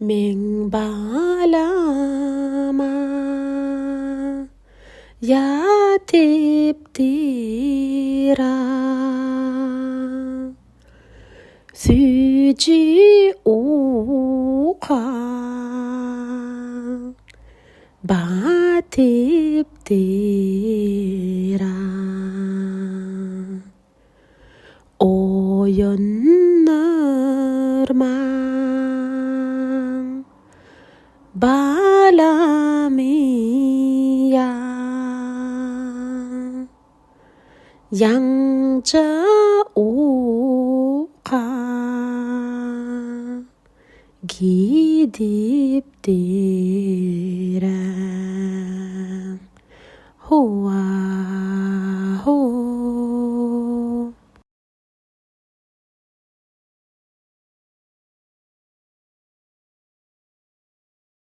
Meň balama ýatypdyr-a. Süýji uka batypdyr-a. Oýandyrmaň balamy ýa. Ýaňja uka gidipdir-ä.